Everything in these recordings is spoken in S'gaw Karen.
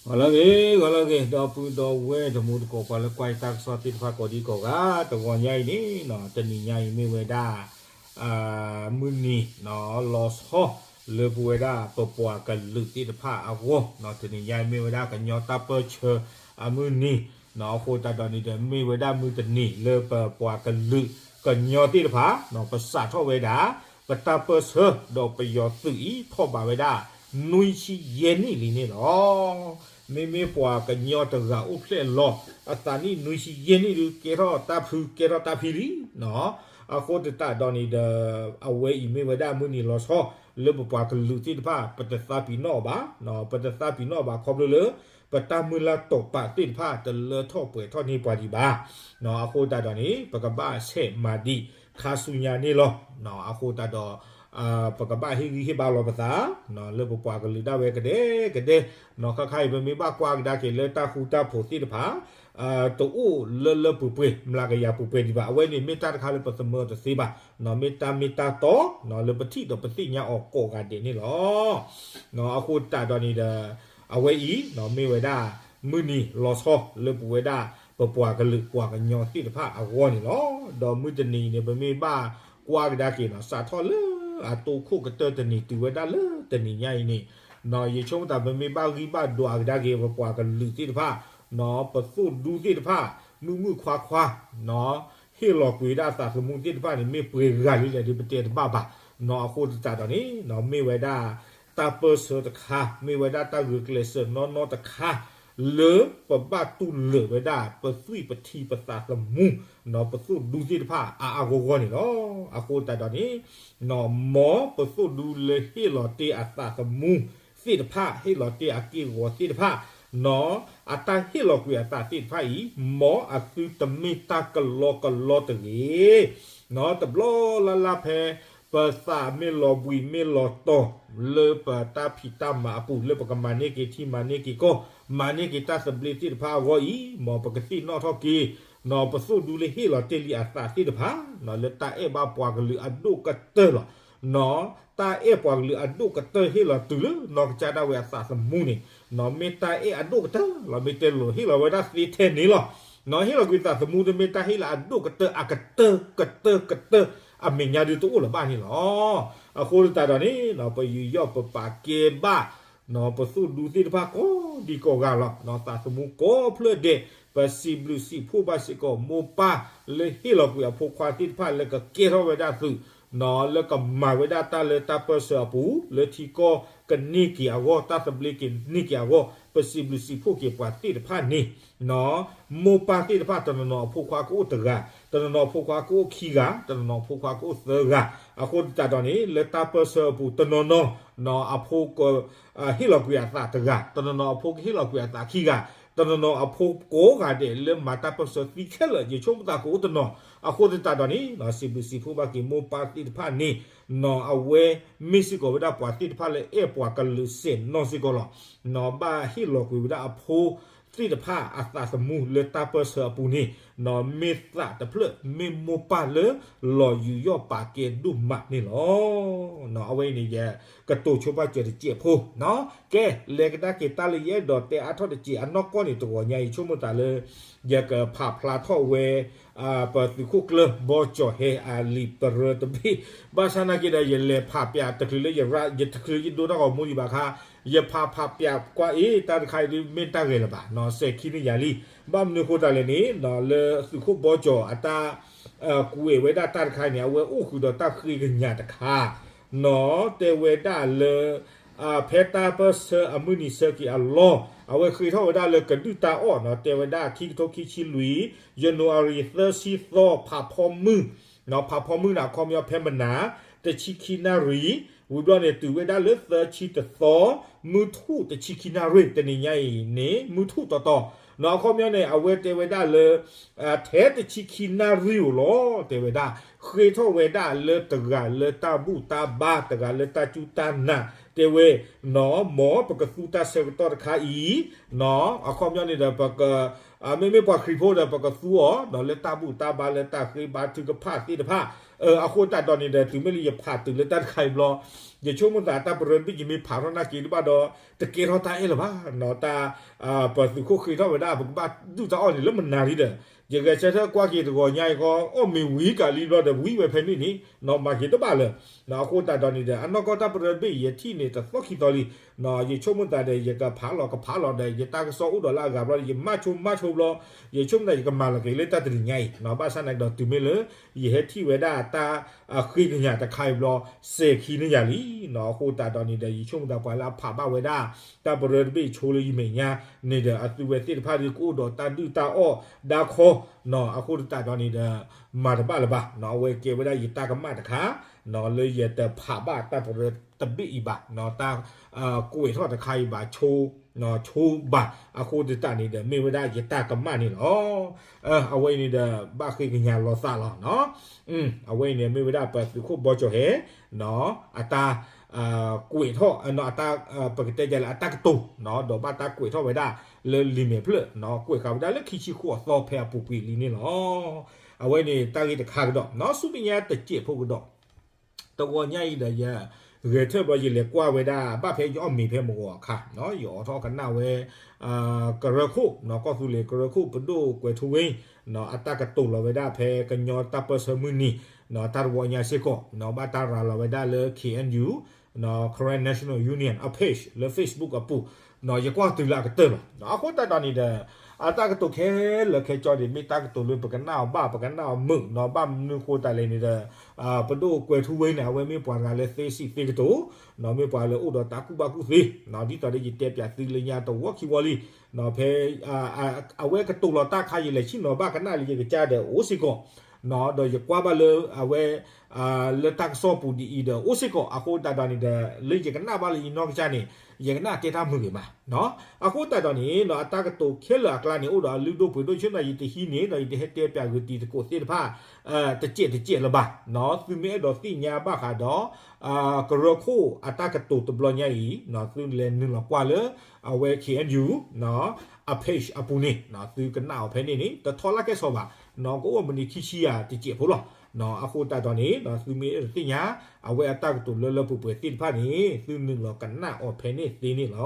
ဂီၤလၢအဂ့ၤ ဂီၤလၢအဂ့ၤ ဒီပုၢ်ဒီဝဲၢ်တံၤသကိး ပှၤလၢကွၢ်ယတၢ်ကစီၣ်သ့ၣ်တဖၣ်ကိးဒံကိးဂၤ, တဂီၤညါအံၤန့ၣ် တနံၤညါအံၤမ့ၢ်ဝဲဒၣ် မုၢ်နံၤလီၤဆီ လၢပဝဲဒၣ်ပပှၤကလုာ်သ့ၣ်တဖၣ်အဂီၢ်, တနံၤညါအံၤမ့ၢ်ဝဲဒၣ်ကညီတၢ်ပၢၢ်ဆၢအမုၢ်နံၤ, အဃိသတးဒီးန့ၣ်ဒီး မ့ၢ်ဝဲဒၣ်မုၢ်တနံၤလၢပပှၤကလုာ်ကညီသ့ၣ်တဖၣ် ပစးထီၣ်ဝဲဒၣ် ပတၢ်ပၢၢ်ဆၢ ဒီးပယီၤသုးအံၤထီၣ်ဘးဝဲဒၣ် နွံဆံယဲၢ်နံၣ်လံန့ၣ်လီၤ. မ့မ့ၢ်ပှၤကညီတဂၤအိၣ်ဖျဲၣ်လီၤ အသးနံၣ်နွံဆံယဲၢ်နံၣ်ဒုး ကဲထီၣ်တၢ်ဖုကဲထီၣ်တၢ်ဖံလံ. အဃိသတးဒီးန့ၣ်ဒီး အဝဲအံၤမ့ၢ်ဝဲဒၣ်မုၢ်နံၤလီၤဆီ လၢပပှၤကလုာ်သ့ၣ်တဖၣ် ပတသးပ့ၤနီၣ်အီၤဘၣ်, ပတသးပ့ၤနီၣ်အီၤဘၣ်ခီဖျိလၢ ပတၢ်မုၢ်လၢ်တီာ်ပာ်သ့ၣ်တဖၣ်တလၢထီၣ်ပှဲၤထီၣ်န့ၢ်ပှၤဒံးဘၣ်. အဃိသတးဒီးန့ၣ် ပကဘၣ်ဆဲးမၤဒံးခါဆူညါန့ၣ်လီၤ. အဃိသတးဒီး ပကဘၣ်ဟ့ၣ်ဂံၢ်ဟ့ၣ်ဘါလီၤပသး လၢပပှၤကလုာ်ဒၣ်ဝဲကဒဲကဒဲ, ခါခါအံၤပမ့ၢ်ဘၣ်ကွၢ်ကဒါက့ၤလၢတၢ်ဃူတၢ်ဖိးသ့ၣ်တဖၣ် တအိၣ်လၢလၢပှဲၤပှဲၤ မျးကယၤပှဲၤပှဲၤဒံးဘၣ်. အဝဲန့ၣ်မ့ၢ်တၢ်တခါလၢပသမၢတသ့ဘၣ်, မ့ၢ်တၢ်မ့ၢ်တၢ်တီ လၢပထံၣ်ဒီးပသ့ၣ်ညါအီၤကိးဂၤဒဲးန့ၣ်လီၤ. အဃိသတးဒီးန့ၣ်ဒီး အဝဲအံၤ မ့ၢ်ဝဲဒၣ် မုၢ်နံၤလီၤဆီလၢပဝဲဒၣ် ပပှၤကလုာ်ပှၤကညီသ့ၣ်တဖၣ်အဂီၢ်န့ၣ်လီၤ. ဒီးမုၢ်တနံၤအံၤန့ၣ် ပမ့ၢ်ဘၣ်ကွၢ်ကဒါက့ၤ စးထီၣ်လၢအတိခိၣ်ကတၢၢ်တနံၤတုၤဝဲဒၣ်လၢတနံၤညါအံၤန့ၣ် ယဆိကမိၣ်သးပမ့ၢ်ဘၣ်ဂံၢ်ဘၣ်ဒွးကဒါက့ၤ ပပှၤကလုာ်သ့ၣ်တဖၣ် ပသိၣ်ဒူသ့ၣ်တဖၣ် မုၣ်မုၣ်ခွါခွါ ဟ့ၣ်လီၤကွံာ်ဝဲဒၣ်အသးသမူသ့ၣ်တဖၣ်န့ၣ် မ့ၢ်ပှဲၤဂၤလံလဲၣ်ဒီး ပတဲတဘၣ်ဘၣ်. အဃိသတးဒီးန့ၣ် မ့ၢ်ဝဲဒၣ် တၢ်ပၢၢ်ဆၢတခါ မ့ၢ်ဝဲဒၣ်တၢ်ဂုာ်ကျဲးစၢးနီၢ်နီၢ်တခါ လၢပဘၣ်တူၢ်လိာ်ဝဲဒၣ် ပသွံၣ်ပထံပသးသမူ ပသိၣ်ဒူသ့ၣ်တဖၣ်အါအါဂီၢ်ဂီၢ်န့ၣ်လီၤ. အဃိသတးဒီးန့ၣ် မ်ပသိၣ်ဒူလၢဟ့ၣ်လီၤတ့ၢ်အသးသမူသ့ၣ်တဖၣ် ဟ့ၣ်လီၤတ့ၢ်အက့ၢ်အဂီၤသ့ၣ်တဖၣ် အတၢ်ဟ့ၣ်လီၤကွံာ်အသးသ့ၣ်တဖၣ်အံၤ မ်အသုတမ့ၢ်တၢ်ကလီကလီတဂ့ၤ. တဘျီလၢ်လၢ်ဖဲ ပသးမ့ၢ်လီၤဘှံးမ့ၢ်လီၤတီၤ လၢပတၢ်ဖံးတၢ်မၤအပူၤ လၢပကမၤန့ၢ်က့ၤထံမၤန့ၢ်က့ၤကီၢ် မၤန့ၢ်က့ၤတၢ်သဘျ့သ့ၣ်တဖၣ်အဂီၢ်အံၤ မ်ပကသ့ၣ်နီၣ်ထီၣ်က့ၤ ပသိၣ်ဒူလၢဟ့ၣ်လီၤတ့ၢ်လံအသးသ့ၣ်တဖၣ် လၢတၢ်အဲၣ်ဘၣ်ပှၤကလုာ်အဒိၣ်ကတၢၢ်လီၤ. တၢ်အဲၣ်ပှၤကလုာ်အဒိၣ်ကတၢၢ်ဟ့ၣ်လီၤတုၤလၢနီၢ်ကစၢ်ဒၣ်ဝဲအသးသမူန့ၣ် မ့ၢ်တၢ်အဲၣ်အဒိၣ်ကတၢၢ်လီၤ. မ့ၢ်တဲလိၤဟ့ၣ်လီၤဝဲဒၣ်သ့ထဲန့ၣ်လီၤ. ဟ့ၣ်လီၤကွံာ်သးသမူတမ့ၢ်တၢ်ဟ့ၣ်လၢအဒိၣ်ကတၢၢ်အကတၢၢ်ကတၢၢ်ကတၢၢ် အမဲာ်ညါဒုးတအိၣ်လၢၤဘၣ်န့ၣ်လီၤ. အဃိသတးဒီးန့ၣ် ပယူးယီၣ်ပပာ်ကဲဘၣ် ပသိၣ်ဒူသ့ၣ်တဖၣ်ကိးဒံကိးဂၤလီၤ. သးသမူကိးဖျၢၣ်ဒဲး ပစံးဘျုးစံးဖှိၣ်ဘၣ်စ့ၢ်ကီး မိၢ်ပၢ်လၢဟ့ၣ်လီၤကွံာ်အဖိခွါသ့ၣ်တဖၣ်လၢကကဲထီၣ်ဝဲဒၣ်သုး လၢကမၤဝဲဒၣ်တၢ်လၢတၢ်ပၢၢ်ဆၢအပူၤ လၢထံကီၢ်ကန့ၢ်က့ၤအဂီၢ် တၢ်သဘျ့ကန့ၢ်က့ၤအဂီၢ် ပစံးဘျုးစံးဖှိၣ်က့ၤပှၤသ့ၣ်တဖၣ်န့ၣ် မိၢ်ပၢ်သ့ၣ်တဖၣ် တနီၤနီၤအဖိခွါကအိၣ်တဂၤ, တနီၤနီၤအဖိခွါကအိၣ်ခံဂၤ, တနီၤနီၤအဖိခွါကအိၣ်သၢဂၤ, အဃိသတးဒီးန့ၣ် လၢတၢ်ပၢၢ်ဆၢအပူၤ တနီၤနီၤ အဖိကဟ့ၣ်လီၤကွံာ်အသးတဂၤ, တနီၤနီၤအဖိကဟ့ၣ်လီၤကွံာ်အသးခံဂၤ, တနီၤနီၤအဖိကိးဂၤဒဲးလၢမၤတၢ်ပၢၢ်ဆၢသံခဲလၢာ် ယဆိကမိၣ်သးကအိၣ်တနီၤ, အဃိသတးဒီးန့ၣ် စံးဘျုးစံးဖှိၣ်ဘၣ်က့ၤမိၢ်ပၢ်သ့ၣ်တဖၣ်န့ၣ် အဝဲမ့ၢ်စ့ၢ်ကီးဝဲဒၣ်ပှၤသ့ၣ်တဖၣ်လၢအဲၣ်ပှၤကလုာ်စဲးနီၣ်စ့ၢ်ကီးလီၤ. ဘၣ်ဟ့ၣ်လီၤကွံာ်ဝဲဒၣ်အဖိသ့ၣ်တဖၣ်အသးသမူလၢတၢ်ပၢၢ်ဆၢအပူၤန့ၣ် မ့ၢ်သးတဖျၢၣ် မ့ၢ်မိၢ်ပၢ်လၢလီၤယူးယီၣ်ပာ်ကဲဒိၣ်မးန့ၣ်လီၤ. အဝဲအံၤန့ၣ် ယကတိၤဆိပာ်စၢၤတစဲးဖိ, ကဲ လဲၤကဒါက့ၤတၢ်လၢယအဲၣ်ဒိးတဲအါထီၣ်တစဲးအနီၢ်ကီၢ်န့ၣ် တဂီၤညါအံၤ ဆိကမိၣ်သးလၢ ယကဖးဖျါထီၣ်ဝဲ ပသုးခိၣ်ကျၢၢ်ဘီကၠီၤဟဲအလံာ်ပရၢတဘ့ၣ်, ဘၣ်ဆၣ်နာ်က့ဒီး ယလဲၤဖးပၠးတချုးလၢယရၣ် ယတချုးယဒိတၢ်ဂီၤမူဒံးဘၣ်ခါ, ယဖးဖးပၠးကွၢ်အ့ၣ် တၢ်တခါအံၤဒ်မ့ၢ်တၢ်ဂဲၤလၢၤဘၣ်, စဲၤခံန့ၢ်ယၤလံ. ဘၣ်မနုၤအဃိသတးလဲၣ်န့ၣ် လၢသုးခိၣ်ဘီကၠီၤအတၢ် ကွဲးဝဲဒၣ်တၢ်တခါအံၤန့ၣ် အဝဲအိၣ်ဃုာ်ဒီးတၢ်ဃ့ကညးတခါ တဲဝဲဒၣ်လၢ ဖဲတၢ်ပၢၢ်ဆၢအမုၢ်နံၤဆၢက့ၤအလီၢ် အဝဲဃ့ထီၣ်ဝဲဒၣ်လၢကဒုၣ်တၢ်အီၣ် တဲဝဲဒၣ်ခံကထိခံဆံလွံၢ် ယနူၤအါရံၤ သၢဆံသီ ဖးဖီမုၢ်, ဖးဖီမုၢ်န့ၣ် အခီပညီဖဲမနၤ တဆံခံနၣ်ရံၣ်, ဝံၤဘျီန့ၣ် တုၤဝဲဒၣ်လၢသၢဆံတသီ မုၢ်ထူၣ်တဆံခံနၣ်ရံၣ် တနံၤညါအံၤန့ၣ် မုၢ်ထူၣ်တီတီ, အခီပညီန့ၣ် အဝဲတဲဝဲဒၣ်လၢ ထဲတဆံခံနၣ်ရံၣ်ဧိၤလီၤ တဲဝဲဒၣ် ဃ့ထီၣ်ဝဲဒၣ်လၢတဂၤလၢတၢ်ဘူၣ်တၢ်ဘါ တဂၤလၢတၢ်စူၢ်တၢ်နာ် တဲဝဲ မ်ပကသူတၢ်ဆၢကတီၢ်တခါအံၤ အခီပညီန့ၣ်ဒီး ပက မ့မ့ၢ်ပှၤခရံာ်ဖိဒီး ပကသူအီၤ လၢတၢ်ဘူၣ်တၢ်ဘါလၢတၢ်ဃ့ဘါထုကဖၣ်သ့ၣ်တဖၣ်, အဃိသတးဒီးန့ၣ်ဒီး တုၤမ့ၢ်လၢယဖးတုၤလၢတၢ်တခါအံၤဘျီ ယဆိကမိၣ်သးတၢ်ပရၢတဘ့ၣ် ယမ့ၢ်ဖးထီၣ်နာ်က့တဘၣ်ဒီး တကဲထီၣ်တၢ်အဲၣ်လၢၤဘၣ်, တၢ် ပသုးခိၣ်ဃ့ထီၣ်ဝဲဒၣ် ပကဘၣ်ဒုၣ်တၢ်အီၣ်န့ၣ်လၢမနၤလံဒီး ယဂဲၤဆၢထၢၣ်ကွၢ်က့ၤတဂီၤညါအံၤဃီ အီၣ်မ့ၤဝံၤကးလံဘျီဒီး ဝံၤဝဲဖဲန့ၣ်န့ၣ် မၤက့ၤတဘၣ်လၢၤ, အဃိသတးဒီးန့ၣ်ဒီး အနီၢ်ကီၢ်တၢ်ပရၢတဘ့ၣ် ယထံၣ်န့ၣ်တသီခံသီလံ, ယဆိကမိၣ်သးဒီး ယကဖးလီၤကဖးလီၤဒီး ယတၢ်ကစီၣ်အိၣ်ဒီးလၢအဂၤဘျီဒီး ယမၢဆိမၢဆိဘျီ, ယဆိကမိၣ်သးယကမၤလီၤက့ၤလၢတၢ်တနံၤညါအံၤ, ဘၣ်ဆၣ်သနာ်က့ဒီးတုၤမ့ၢ်လၢ ယဟဲထံၣ်ဝဲဒၣ်တၢ်ဃ့ကညးတခါအံၤဘျီ စဲၤခံန့ၢ်ယၤလံ, အဃိသတးဒီးန့ၣ်ဒီး ယဆိကမိၣ်သးပှၤလၢအဖးဘၣ်ဝဲဒၣ် တၢ်ပရၢတဘ့ၣ်ဆိလၢယမဲာ်ညါန့ၣ်ဒီး အသုဝဲသ့ၣ်တဖၣ်ဒီးကအိၣ်ဒီးတၢ်ဒုၣ်တၢ်အီၣ်ဒါခီ, အဃိသတးဒီးန့ၣ်ဒီး မၤတဘၣ်လၢၤဘၣ်, အဝဲကဲဝဲဒၣ်ယတၢ်ကမၣ်တခါ လၢယတဖးဘၣ်တၢ်ပရၢတဘ့ၣ်အံၤဘၣ်, တၢ်ကွဲးထီၣ်တခါအံၤဘၣ် ဆိဘၣ်, အဃိသတးန့ၣ်ဒီး မ့ၢ်ဝဲဒၣ်ယတၢ်ကမၣ်န့ၣ်လီၤ. အဝဲအံၤန့ၣ်ဒီး ဘၣ်ဃ့ကညးလီၤသးလီၤ. အဝဲအံၤန့ၣ် မ့ၢ်ဝဲဒၣ်ပသုးခိၣ်ဘီကၠီၤဟဲ အတၢ်ကွဲးထီၣ် အတၢ် ပကတဲဒ်လဲၣ် အတၢ်ကတိၤ ဒီးဘၣ်တၢ်ကွဲးထီၣ်ဝဲဒၣ်လၢလံာ်မဲာ်ဖျၢၣ် ကွဲးဃာ်ဝဲဒၣ်လၢခံဆံဃိးအသီဖဲအပူၤကွံာ်လံန့ၣ်လီၤ. အဝဲန့ၣ်တၢ်ဂ့ၢ်တခါကဒီး ဆူမဲာ်ညါတစဲးဖိကဒီး တဂီၤညါအံၤဒီးယဂဲၤထၢၣ်ဘျီ ယလဲၤကွၢ်ဝဲဒၣ် ဘၣ်ဖဲယအီၣ်မ့ၤဖဲမုၢ်ဂီၤအခါ ယအိးထီၣ်ကနၣ်ဝဲ ကရၢခိၣ် ကီၢ်သူလ့ၤကရၢခိၣ် ပဒိၣ်ကွဲၤထူဝ့ အတၢ်ကတိၤလီၤဝဲဒၣ်ဖဲကညီတၢ်ပၢၢ်ဆၢမုၢ်နံၤ တၢ်တဂီၤညါစ့ၢ်ကီး ဘၣ်တၢ်ရၤလီၤဝဲဒၣ်လၢ KNU Karen National Union အ page လၢ Facebook အပူၤ ယကွၢ်တုၤလၢအကတၢၢ်လီၤ. အဃိသတးဒီးန့ၣ်ဒီး အတၢ်ကတိၤခဲလၢာ်ခဲဆ့န့ၣ် မ့ၢ်တၢ်ကတိၤလၢပကနၣ်အီၤဘၣ် ပကနၣ်အီၤမုာ် ဘၣ်မနုၤဃိသတးလဲၣ်န့ၣ်ဒီး ပဒိၣ်ကွဲၤထူဝ့န့ၣ် အဝဲမ့ၢ်ပှၤတဂၤလၢသ့စံးသ့ကတိၤ မ့ၢ်ပှၤလၢအိၣ်ဒီးတၢ်ကူၣ်ဘၣ်ကူၣ်သ့ ဒ်သိးဒီးယတဲပၠးသုလၢညါတဝီခံဝီလံ ဖဲ အဝဲကတိၤလီၤတၢ်အခါ ယလဲၤဆ့ၣ်နီၤဘၣ်ကနၣ်လၢယကစၢ်ဒီးအိၣ်စ့ၢ်ကီး ဒီးယကွၢ်ဘၣ်လၢအဝဲ လၢတၢ်ကစီၣ်ပူၤဒ်အံၤဒီးအိၣ်စ့ၢ်ကီး အဃိသတးဒီးန့ၣ်ဒီး လၢယကနၣ်ဘၣ်လၢယနီၢ်ကစၢ်န့ၣ် ယကနၣ်တဲတၢ်မုာ်ဂ့ၤမး အဃိသတးဒီးန့ၣ် အတၢ်ကတိၤခဲလၢာ်အကျါန့ၣ် အိၣ်ဒီးအလုၢ်ဒိၣ်ပှ့ၤဒိၣ် ယဆိကမိၣ်သးယတဟံးန့ၢ် ဒီးယတဟဲတဲပၠးဂ့ၤတံၤသကိးသ့ၣ်တဖၣ် တစဲးတစဲးလၢၤဘၣ် သုမ့ၢ်အဲၣ်ဒိးသ့ၣ်ညါဘၣ်ဃးဒီး ကရၢခိၣ်အတၢ်ကတိၤတဘျီညါအံၤ သုလဲၤနုာ်လီၤကွၢ်လၢ အဝဲ KNU အ page အပူၤန့ၣ် သုကနၣ်အီၤဖဲန့ၣ်န့ၣ် တထီလၢကဲဆီဘၣ် ကအိၣ်မံးနံးခံဆံယၤတစဲးဖိလီၤ. အဃိသတးဒီးန့ၣ် သုမ့ၢ်အဲၣ်ဒိးသ့ၣ်ညါ အဝဲအတၢ်ကတိၤလၢလၢပှဲၤပှဲၤသ့ၣ်တဖၣ်န့ၣ် သုနုာ်လီၤကနၣ်အီၤဖဲန့ၣ်သ့န့ၣ်လီၤ.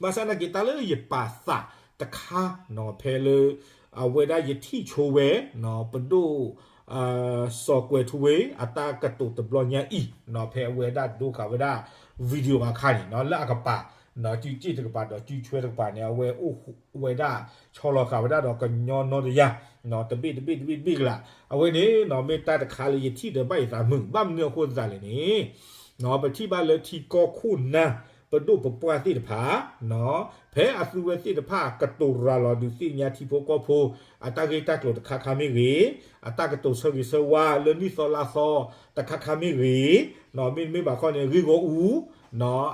ဘၣ်ဆၣ်သနာ်က့ တၢ်လၢယပာ်သးတခါ ဖဲလၢ အဝဲဒၣ်ယထံၣ်ဆိဝဲ ပဒိၣ် စီၤကွဲၤထူဝ့ အတၢ်ကတိၤတဘျီညါအံၤ ဖဲအဝဲဒၣ်ဒိဃာ်ဝဲဒၣ် video အခါန့ၣ် လၢအကပၤ စုစ့ၣ်တကပၤဒီးစုဆွဲတကပၤန့ၣ် အဝဲအိၣ်ဝဲဒၣ် ဆီလီၤဃာ်ဝဲဒၣ်ဒီးကညီနီတယၢ် တဘ့ၣ်တဘ့ၣ်တဘ့ၣ်တဘ့ၣ်ကလာ် အဝဲန့ၣ် မ့ၢ်တၢ်တခါလၢယထံၣ်ဒီးဘၣ်ယသးမုာ် ဘၣ်မနုၤအဃိသတးလဲၣ်န့ၣ် ပထံၣ်ဘၣ်လၢထံကီၢ်ခိၣ်နၢ် ပဒိၣ်ပပှၢ်သ့ၣ်တဖၣ် ဖဲအသုဝဲသ့ၣ်တဖၣ်ကတိၤရၤလီၤဒုးသ့ၣ်ညါထံဖိကီၢ်ဖိ အတၢ်ဂ့ၢ်တၢ်ကျိၤတခါခါမ့ၢ်ဂ့ၤ, အတၢ်ကတိၤဆၢဂ့ၤဆၢဝါလၢနံၣ်သီလါသီတခါခါမ့ၢ်ဂ့ၤ, မ့တမ့ၢ်ဘၣ်ခီန့ၣ် ဂ့ၢ်ဂီၢ်အူ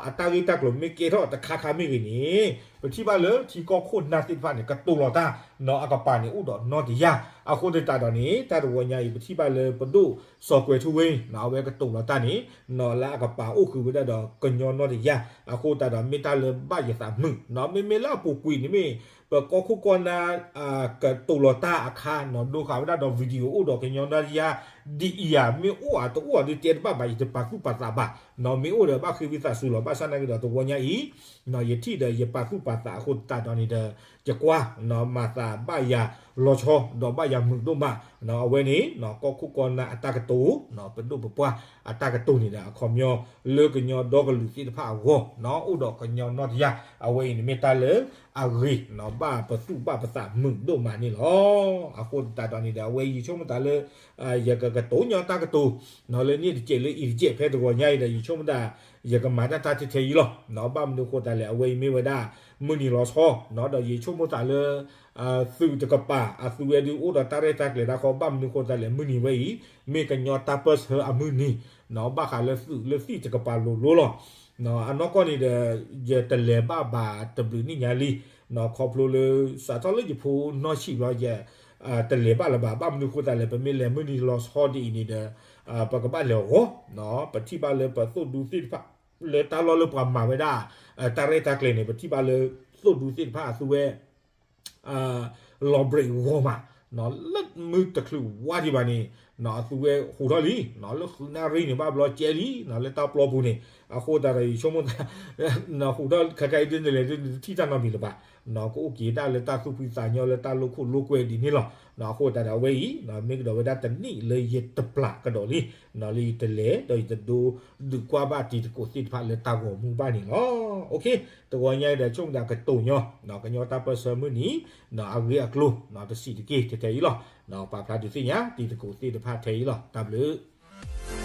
အတၢ်ဂ့ၢ်တၢ်ကျိၤမ့ၢ်ကဲထီၣ်တခါခါမ့ၢ်ဂ့ၤန့ၣ် ပထံၣ်ဘၣ်လၢထံကီၢ်ခိၣ်နၢ်သ့ၣ်တဖၣ်န့ၣ် ကတိၤလီၤတၢ် အကပၤန့ၣ်အိၣ်ဒီးနီတယၢ်. အဃိသတးဒီးန့ၣ် တၢ်တဝီညါအံၤ ပထံၣ်ဘၣ်လၢပဒိၣ်စီၤကွဲၤထူဝ့ အဝဲကတိၤလီၤတၢ်န့ၣ် လၢအကပၤအိၣ်ဃုာ်ဝဲဒၣ်ဒီးကညီနီတယၢ်. အဃိသတးဒီးမ့ၢ်တၢ်လၢဘၣ်ယသးမုာ် မ့မ့ၢ်လၢအပူၤကွံာ်န့ၣ်မ့ၢ် ပကီၢ်ခိၣ်ကီၢ်နၢ် ကတိၤလီၤတၢ်အခါ ဒိဃာ်ဝဲဒၣ်ဒီး video အိၣ်ဒီးကညီနီတယၢ် ဒ်အံၤဧါ မ့ၢ်အိၣ်ဧါတအိၣ်ဧါဒုးတဲတဘၣ်ဘၣ် ယတပာ်သူၣ်ပာ်သးဘၣ်. မ့ၢ်အိၣ်ဒီးဘၣ်ဃ့ဝံသးစူၤလီၤ. ဘၣ်ဆၣ်သနာ်က့ဒီးတဝီညါအံၤ ယထံၣ်ဒီးယပာ်သူၣ်ပာ်သးအဃိသတးဒီးန့ၣ်ဒီး ယကွၢ် မၤသးဘၣ်ယၤလီၤဆီ ဒီးဘၣ်ယၤမုာ်ဒိၣ်မး. အဝဲန့ၣ် ကီၢ်ခိၣ်ကီၢ်နၢ်အတၢ်ကတိၤ ပဒိၣ်ပပှၢ်အတၢ်ကတိၤန့ၣ်ဒီး အခီပညီလၢကညီဒီကလုာ်သ့ၣ်တဖၣ်အဂီၢ် အိၣ်ဒီးကညီနီတယၢ် အဝဲအံၤန့ၣ်မ့ၢ်တၢ်လၢအဂ့ၤ ဘၣ်ပသူၣ်ဘၣ်ပသးမုာ်ဒိၣ်မးန့ၣ်လီၤ. အဃိသတးဒီးန့ၣ်ဒီး အဝဲယဆိကမိၣ်သးလၢ ယကကတိၤညီတၢ်ကတိၤ လၢန့ၣ်တစဲးလၢအံၤတစဲး ဖဲတဂီၤညါအံၤဒီး ယဆိကမိၣ်သး ယကမၤတၢ်တၢ်ထဲထဲအံၤလီၤ. ဘၣ်မနုၤအဃိသတးလဲၣ် အဝဲအံၤမ့ၢ်ဝဲဒၣ် မုၢ်နံၤလီၤဆီ ဒီးယဆိကမိၣ်သးလၢ သုးတကပၤ အသုးဝဲဒုးအိၣ်ဒီးတၢ်ရဲၣ်တၢ်ကျဲၤတၢ်ဃီ ဘၣ်မနုၤအဃိသတးလဲၣ် မုၢ်နံၤဝဲအံၤ မ့ၢ်ကညီတၢ်ပၢၢ်ဆၢအမုၢ်နံၤ ဘၣ်ဃးလၢသုးလၢသံၣ်တကပၤလိၤလိၤလီၤ. အနီၢ်ကီၢ်န့ၣ်ဒီး ယတလဲၤဘၣ်ဘၣ်တဘျုးနံၣ်ညါလံ ခီဖျိလၢ စးထီၣ်လၢယဖိနီၢ်ဆံးဘျီ ယတလဲၤဘၣ်လၢၤဘၣ် ဘၣ်မနုၤအဃိသတးလဲၣ် ပမ့ၢ်လဲၤမုၢ်နံၤလီၤဆီဒ်အံၤန့ၣ်ဒီး ပကဘၣ်လဲၤဂီၤ ပထံၣ်ဘၣ်လၢပသိၣ်ဒူသ့ၣ်တဖၣ် လၢတၢ်လီၢ်လၢပှၤမၤဝဲဒၣ် တၢ်ရဲၣ်တၢ်ကျဲၤန့ၣ် ပထံၣ်ဘၣ်လၢ သိၣ်ဒူသ့ၣ်တဖၣ်အသုဝဲ လီၤဘြ့းဂီၤမး လၢမုၢ်တချုးဝါဒံးဘၣ်န့ၣ် အသုဝဲဟူးထီၣ်လံ, လၢဃုနၣ်ရံၣ်န့ၣ် ဘၣ်ဘျီကဲလံ လၢတၢ်ပျီပူၤန့ၣ်, အဃိသတးဒီး ယဆိကမိၣ်သး ဟူးထီၣ်ခဲခါအံၤဒ်န့ၣ်လဲၣ် ဒ်န့ၣ်တထံၣ်တၢ်နီတမံၤလၢၤဘၣ်, ကအိၣ်က့ၤဒၣ်လၢတၢ်သူၣ်ဖှံသးညီလၢတၢ်လိာ်ခိၣ်လိာ်ကွဲဒ်န့ၣ်လီၤ. အဃိသတးဒီးအဝဲအံၤ မ့ၢ်ကဒီးဝဲဒၣ်တနံၣ်လၢယတပျၢ်ကဒီးလံ, လၢယတလဲၤ ဒီးယတဒိးဒုးကွၢ်ဘၣ်တံၤသကိးသ့ၣ်တဖၣ်လၢတၢ်ဂီၤမူဘၣ်န့ၣ်လီၤ. တဂီၤညါအံၤဒီး ဆိကမိၣ်သးကတိၤညီ ကညီတၢ်ပၢၢ်ဆၢမုၢ်နံၤ အဂ့ၢ်အကျိၤ တဆံးတက့ၢ် ထဲထဲအံၤလီၤ. ပာ်ဖျါဒုးသ့ၣ်ညါ တံၤသကိးသ့ၣ်တဖၣ်ထဲအံၤလီၤ. တၢ်ဘျုး